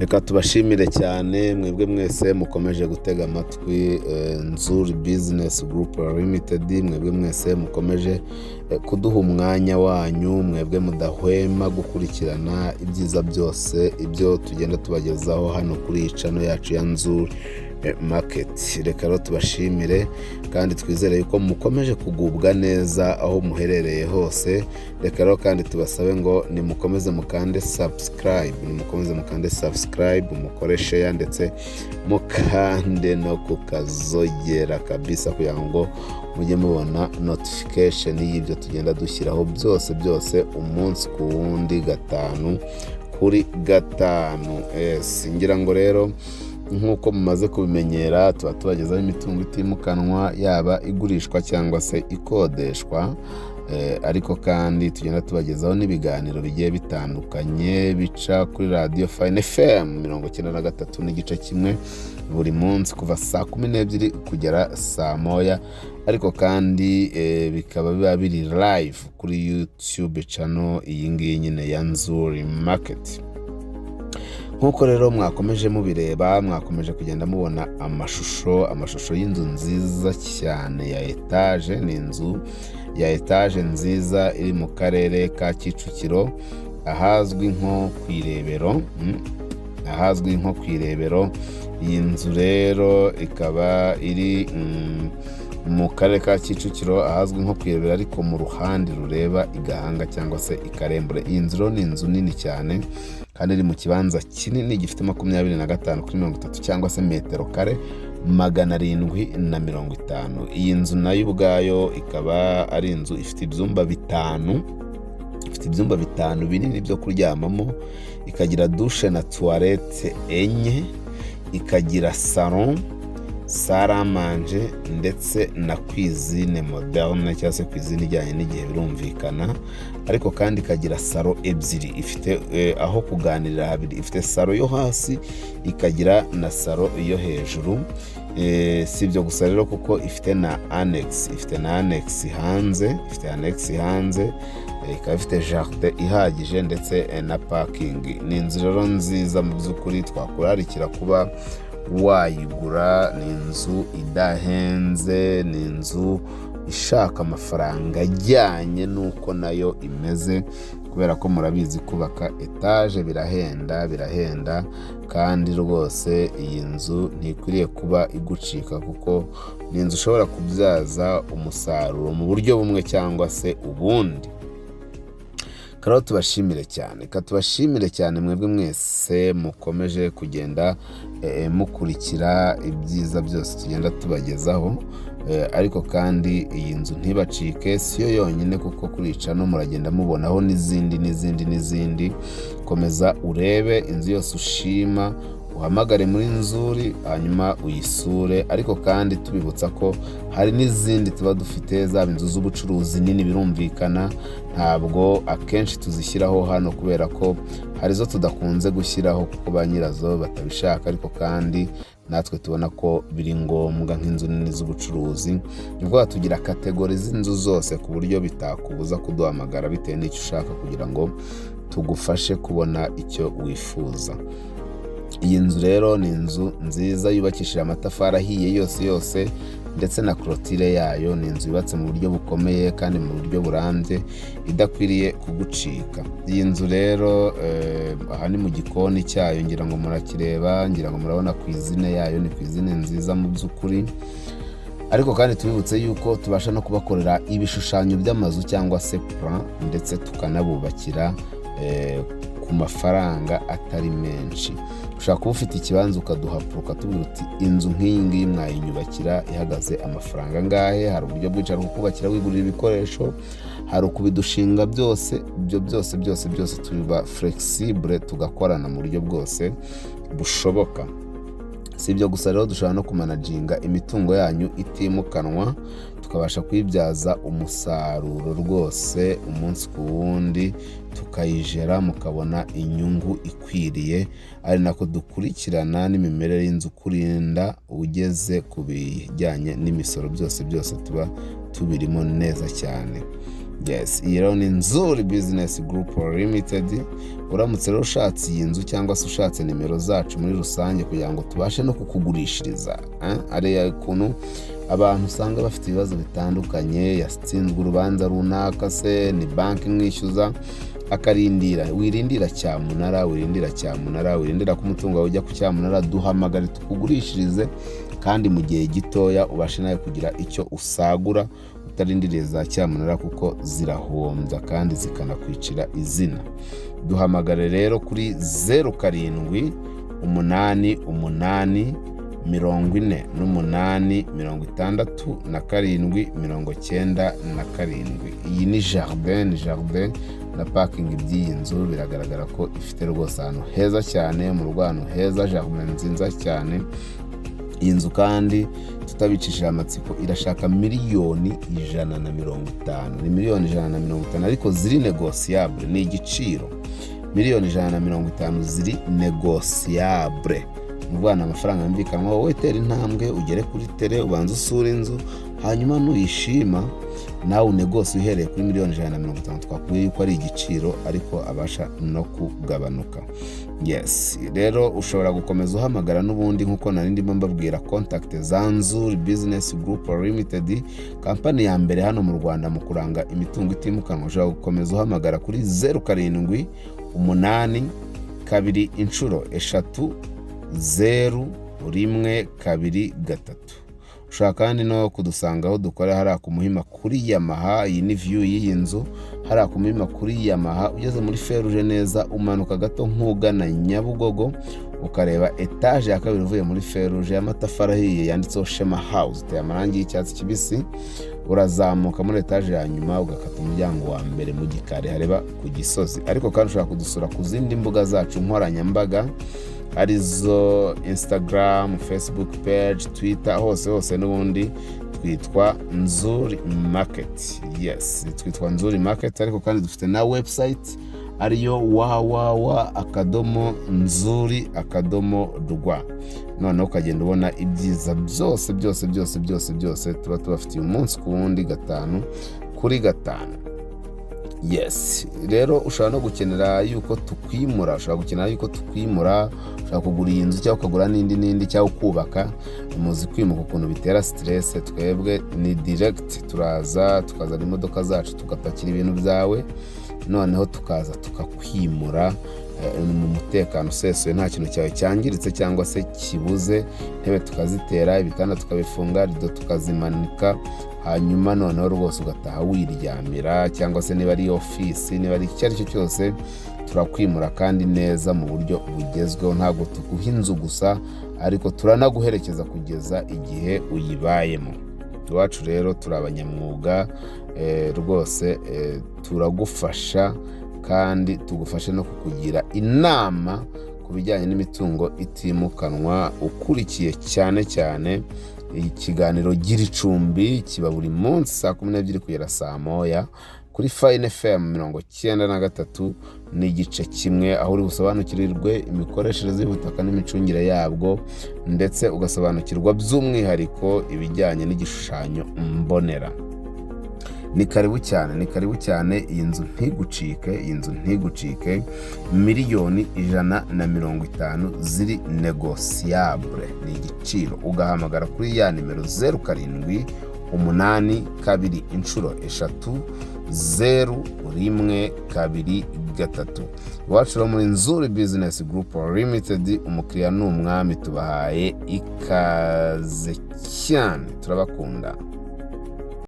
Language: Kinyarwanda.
Reka tubashimire cyane mwebwe mwese mukomeje gutega amatwi Nzuri Business Group Limited, mwebwe mwese mukomeje kuduha umwanya wanyu, mwebwe mudahwema gukurikirana ibyiza byose ibyo tugenda tubagezaho hano kuri iyi channel yacu ya Nzuri Market. Reka rero tubashimire kandi twizere yuko mukomeje kugubwa neza aho muherereye hose. Reka rero kandi tubasabe ngo nimukomeze mukande subscribe, nimukomeze mukande subscribe, mukore share, ndetse mukande no kukazogera kabisa kugira ngo mujye mubona notification y'ibyo tugenda dushyiraho byose byose, umunsi ku wundi, 5 kuri 5. Yes, ngira ngo rero nk'uko mumaze kubimenyera, tuba tubagezaho imitungo itimukanwa, yaba igurishwa cyangwa se ikodeshwa. Ariko kandi tugenda tubagezaho n'ibiganiro bigiye bitandukanye bica kuri radiyo Fine FM 93.1 buri munsi kuva saa 12 kugera saa 1, ariko kandi bikaba biba biri live kuri YouTube channel iyi ngiyi nyine ya Nzuri Market. Nk'uko rero mwakomeje mubireba, mwakomeje kugenda mubona amashusho y'inzu nziza cyane ya etaje. Ni inzu ya etaje nziza iri mu karere ka Kicukiro, ahazwi nko ku Irebero, ahazwi nko ku Irebero. Iyi nzu rero ikaba iri mu karere ka Kicukiro, ahazwi nko ku Irebero, ariko mu ruhande rureba i Gahanga cyangwa se i Karembure. Iyi nzu rero ni inzu nini cyane kandi iri mu kibanza kinini gifite 25 kuri 30, cyangwa se metero kare 750. Iyi nzu nayo ubwayo ikaba ari inzu ifite ibyumba bitanu, ifite ibyumba bitanu binini byo kuryamamo, ikagira douche na toilette enye, ikagira salon, salle à manger, ndetse na cuisine moderne cyangwa se cuisine ijyanye n'igihe, birumvikana. Ariko kandi ikagira salon ebyiri, ifite aho kuganirira habiri, ifite salon yo hasi, ikagira na salon yo hejuru. Si ibyo gusa rero, kuko ifite na annexe, ifite na annexe hanze, ifite annexe hanze, ikaba ifite jardin ihagije ndetse na parking. Ni inzu rero nziza mu by'ukuri twakurarikira kuba wayigura. Ni inzu idahenze, ni inzu ishaka amafaranga ajyanye n'uko nayo imeze, kubera ko murabizi kubaka etaje birahenda, birahenda. Kandi rwose iyi nzu ntikwiriye kuba igucika, kuko ni inzu ushobora kubyaza umusaruro mu buryo bumwe cyangwa se ubundi. Rero tubashimire cyane, tubashimire cyane mwebwe mwese mukomeje kugenda mukurikira ibyiza byose tugenda tubagezaho. Ariko kandi iyi nzu ntibacike, siyo yonyine, kuko kurica no muragenda mubonaho n'izindi n'izindi n'izindi. Komeza urebe inzu yose ushima, uhamagare muri Nzuri, hanyuma uyisure. Ariko kandi tubibutsa ko hari n'izindi tuba dufite, zaba inzu z'ubucuruzi nini, birumvikana ntabwo akenshi tuzishyiraho hano kubera ko hari izo tudakunze gushyiraho kuko ba nyirazo batabishaka, ariko kandi natwe tubona ko biri ngombwa, nk'inzu nini z'ubucuruzi. Ni ukuvuga tugira catégorie z'inzu zose, ku buryo bitakubuza kuduhamagara bitewe n'icyo ushaka kugira ngo tugufashe kubona icyo wifuza. Iyi nzu rero ni inzu nziza yubakishije amatafari ahiye yose yose, ndetse na clôture yayo. Ni inzu yubatse mu buryo bukomeye kandi mu buryo burambye, idakwiriye kugucika. Iyi nzu rero, aha ni mu gikoni cyayo, ngira ngo murakireba, ngira ngo murabona cuisine yayo, ni cuisine nziza mu by'ukuri. Ariko kandi tubibutse yuko tubasha no kubakorera ibishushanyo by'amazu cyangwa se plan, ndetse tukanabubakira ku mafaranga atari menshi. Ushobora kuba ufite ikibanza, ukaduha plan, ukatubwira uti: "Inzu nk'iyi ngiyi mwayinyubakira ihagaze amafaranga angahe?" Hari uburyo bwinshi: hari ukubakira wigurira ibikoresho, hari ukubidushinga byose. Ibyo byose byose byose tuba flexible, tugakorana mu buryo bwose bushoboka. Si ibyo gusa rero, dushobora no kumanaginga imitungo yanyu itimukanwa, tukabasha kuyibyaza umusaruro rwose umunsi ku wundi, tukayijera mukabona inyungu ikwiriye, ari nako dukurikirana n'imimerere y'inzu kurinda ugeze ku bijyanye n'imisoro. Byose byose tuba tubirimo neza cyane. Yes, iyi rero ni Nzuri Business Group Limited. Uramutse rero ushatse iyi nzu cyangwa se ushatse nimero zacu muri rusange kugira ngo tubashe no kukugurishiriza, ariya ukuntu abantu usanga bafite ibibazo bitandukanye, yatsinzwe urubanza runaka se ni banki imwishyuza, akarindira. Wirindira cyamunara, wirindira cyamunara, wirindira ko umutungo wawe ujya ku cyamunara. Duhamagare tukugurishirize kandi mu gihe gitoya, ubashe nawe kugira icyo usagura utarindiriye za cyamunara, kuko zirahombya kandi zikanakwicira izina. Duhamagare rero kuri 0788 48 67 97. Iyi ni jardin, ni jardin na parking by'iyi nzu. Biragaragara ko ifite rwose ahantu heza cyane mu rugo, ahantu heza, jardin nziza cyane. Iyi nzu kandi, tutabicishije amatsiko, irashaka miliyoni 150. Ni miliyoni 150 ariko ziri négociable. Ni igiciro miliyoni 150 ziri négociable, ni ukuvuga ni amafaranga yumvikanwa. Wowe tera intambwe ugere kuri terrain, ubanze usure inzu, hanyuma nuyishima nawe unegose uhereye kuri miliyoni 150. Twakubwiye yuko ari igiciro ariko abasha no kugabanuka. Yes, rero ushobora gukomeza uhamagara n'ubundi nk'uko nari ndimo mbabwira contact za Nzuri Business Group Limited, kampani ya mbere hano mu Rwanda mu kuranga imitungo itimukanwa. Ushobora gukomeza uhamagara kuri 0782200123. Ushobora kandi no kudusanga aho dukora hariya ku Muhima kuri Yamaha. Iyi ni view y'iyi nzu hariya ku Muhima kuri Yamaha. Ugeze muri feruje neza, umanuka gato nk'ugana Nyabugogo, ukareba etaje ya kabiri uvuye muri feruje y'amatafari ahiye yanditseho Shema House, iteye amarangi y'icyatsi kibisi. Urazamuka muri etaje ya nyuma, ugakata umuryango wa mbere mu gikari hareba ku Gisozi. Ariko kandi ushobora kudusura ku zindi mbuga zacu nkoranyambaga, arizo Instagram, Facebook page, Twitter, hose hose n'ubundi twitwa Nzuri Market. Yes, twitwa Nzuri Market. Ariko kandi dufite na website ariyo www.nzuri.rw. Noneho ukagenda ubona ibyiza byose byose byose byose byose tuba tubafitiye umunsi ku wundi, gatanu kuri gatanu. Yes, rero ushobora no gukenera yuko tukwimura, ushobora gukenera yuko tukwimura. Ushobora kugura iyi nzu cyangwa ukagura n'indi n'indi cyangwa ukubaka. Muzi kwimuka ukuntu bitera stress. Twebwe ni direct, turaza tukazana imodoka zacu, tugapakira ibintu byawe, noneho tukaza tukakwimura mu mutekano usesuye, nta kintu cyawe cyangiritse cyangwa se kibuze. Intebe tukazitera, ibitanda tukabifunga, rido tukazimanika, hanyuma noneho rwose ugataha wiryamira. Cyangwa se niba ari ofisi, niba ari icyo ari cyo cyose, turakwimura kandi neza mu buryo bugezweho. Ntabwo tuguha inzu gusa, ariko turanaguherekeza kugeza igihe uyibayemo. Iwacu rero turi abanyamwuga rwose, turagufasha kandi tugufashe no kukugira inama ku bijyanye n'imitungo itimukanwa, ukurikiye cyane cyane ikiganiro Gira Icumbi kiba buri munsi saa 12 kugera saa 1 kuri Fine FM 93.1, aho uri busobanukirirwe imikoreshereze y'ubutaka n'imicungire yabwo, ndetse ugasobanukirwa by'umwihariko ibijyanye n'igishushanyo mbonera. Ni karibu cyane, ni karibu cyane. Iyi nzu ntigucike, iyi nzu ntigucike. Miliyoni 150 ziri négociable, ni igiciro. Ugahamagara kuri ya nimero 0782200123. Iwacu rero muri Nzuri Business Group Limited, umukiriya ni umwami. Tubahaye ikaze cyane, turabakunda.